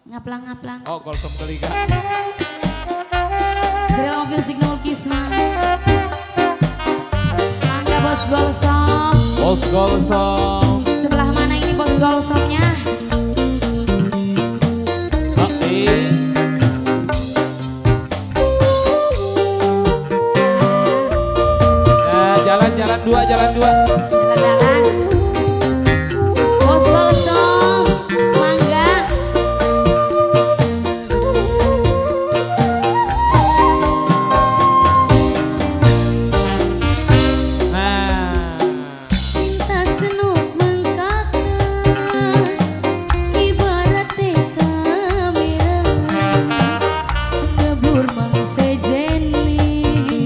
Ngaplang-ngaplang. Oh, golsom keliga. Grill of Music Nul Kisma. Mangga bos golsom. Bos golsom. Sebelah mana ini bos golsomnya? Nah, jalan-jalan dua, jalan dua. Jalan-jalan. Bos golsom, mangga. Nah. Cinta senuk mengkakak, ibarat kamera, ngebur mangsejeni.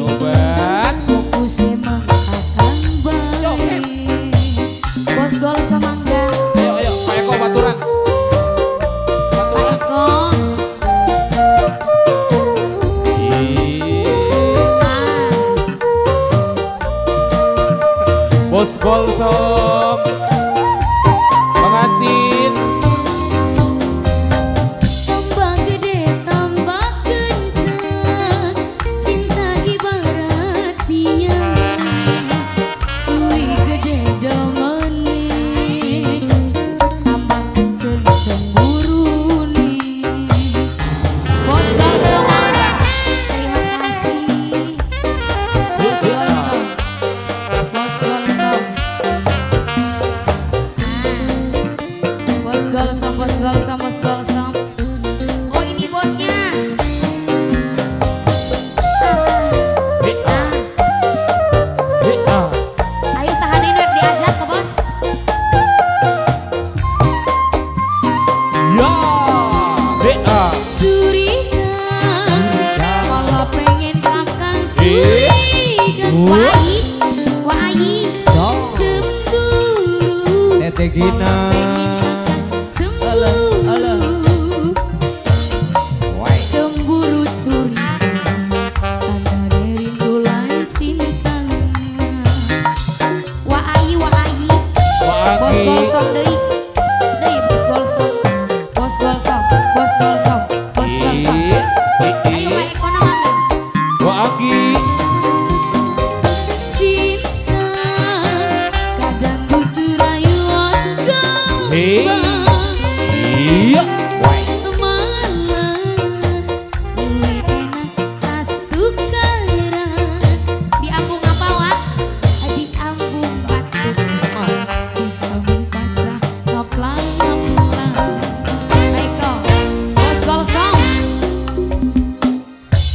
Nobat. Fokusnya mang akan baik. Bos golsom mangga. Ayo, ayo, Pak Eko baturan. Pak Baturan. Eko. Ih. Ah. Bos golsom. Pengantin. Tambah gede tambah kencang, cinta ibarat siang, luwih gede domene, tambah kenceng cemburune. Bos golsom mangga, terima kasih. Bos golsom, bos golsom. Bos golsom, bos golsom, bos golsom. Oh ini bosnya. Ah, ayo sahadin web diajak ke bos. Ya, BA. Curiga, kalau pengen kakang curiga. Wah wai, cemburu. Tete Gina. Cemburu, cemburu curiga, tanda dari bulan cinta. Wah ai, bos golsom deui, deui bos golsom, bos golsom, bos golsom, bos golsom. Ayo Pak Eko na mangga. Wah Aki. Cinta kadang butuh rayuan gampang. Iya. Malah luwih enak tas tukaran. Di ambung apa Wak? Di ambung batuk. Dijamin pasrah ngaplang ngaplang. Pak Eko, bos golsom.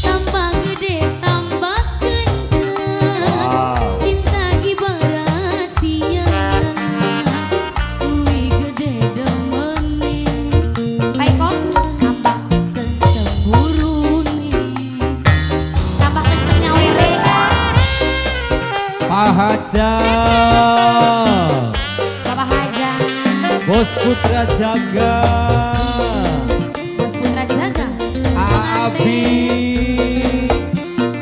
Tambah gede tambah kencang, cinta ibarat siang, luwih gede demene. Pak Eko, tambah kenceng cemburune, tambah kenceng nyawere. Pak Haja, Bapak Haja, Bos Putra Jaga, Bos Putra Jaga, Abi,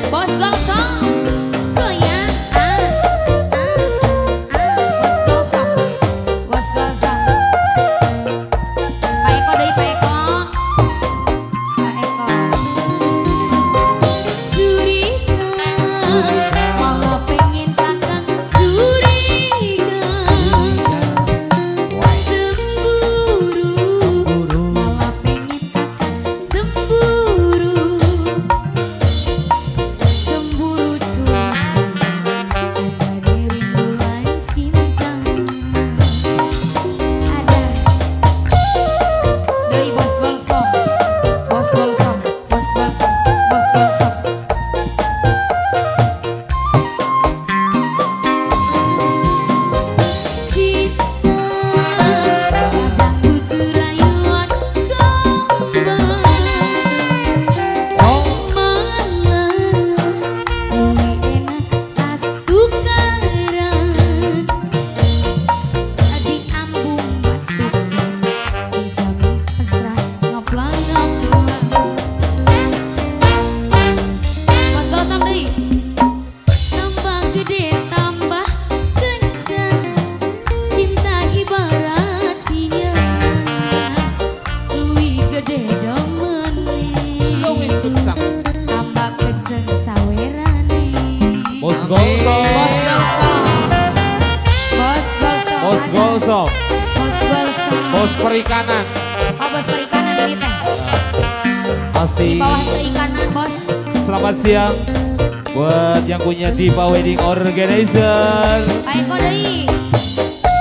Bos golsom, goyang, ah, ah, ah, bos golsom, bos golsom. Pak Eko deui Pak Eko, Pak Eko. Curiga, malah pengen kakang curiga, cemburu, Golsong. Bos Golsong. Bos perikanan. Oh, bos perikanan ini teh. Asik. Di bawah keikanan, bos. Selamat siang buat yang punya Diva Wedding Organizer. Pak Eko deui.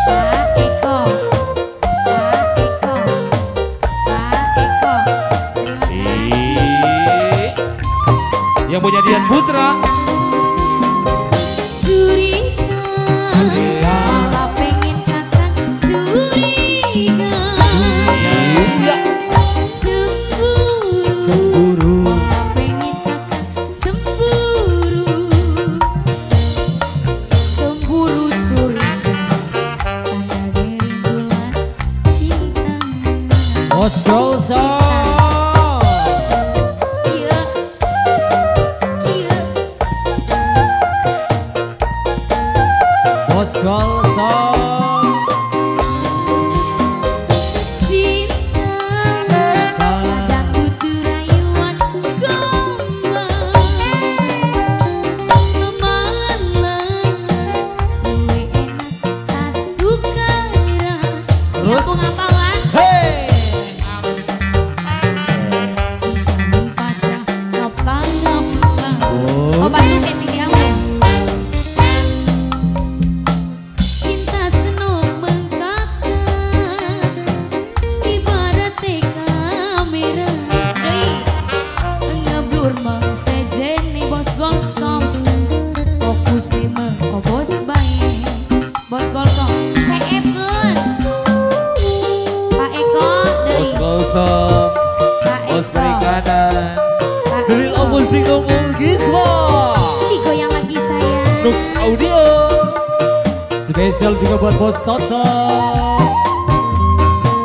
Pak Eko. Pak Eko. Pak Eko. Terima kasih. Yang punya Dian Putra. Curiga. Curiga. Malah pengen kakak curiga. Iya. Cemburu. Cemburu. Malah pengen kakak cemburu. Cemburu curiga. Tanda rindulah cinta. Bos Golsong. Iya. Iya. Bos Golsong. Cinta. Kadang butuh rayuan gombal. Malah luwih enak tas tukaran. Terus? Aku ngapalan. Hey. Jangan pasrah ngapa-ngapa. Oh. Oh, bantu ke sini kamu. Cinta seno mengkakak, ibarat kamera. Deui, ngeblur meng sejene bos golsong. Fokus meng oh bos bae. Bos golsong, seepkeun. Pak Eko Bos deui. Golsong. Pak Bos Eko. perikanan. Pak Drill Eko. Musik Giswa. Digoyang lagi sayang. Nux Audio. Spesial juga buat Bos Toto.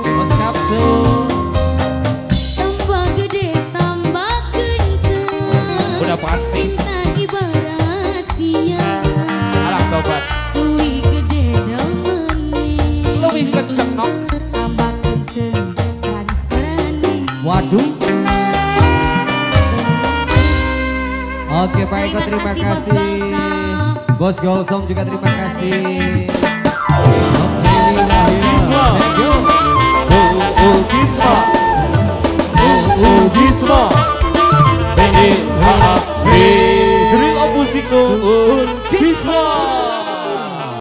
Bos Kapsul. Tambah gede tambah kenceng. Udah pasti. Cinta ibarat siang. Alah tobat. Luwih gede demene. Lebih kenceng nok. Tambah kenceng transferane. Waduh. Oke Pak Eko Terima terima kasih, Bos kasih. Golsong. Bos Golsong juga terima kasih.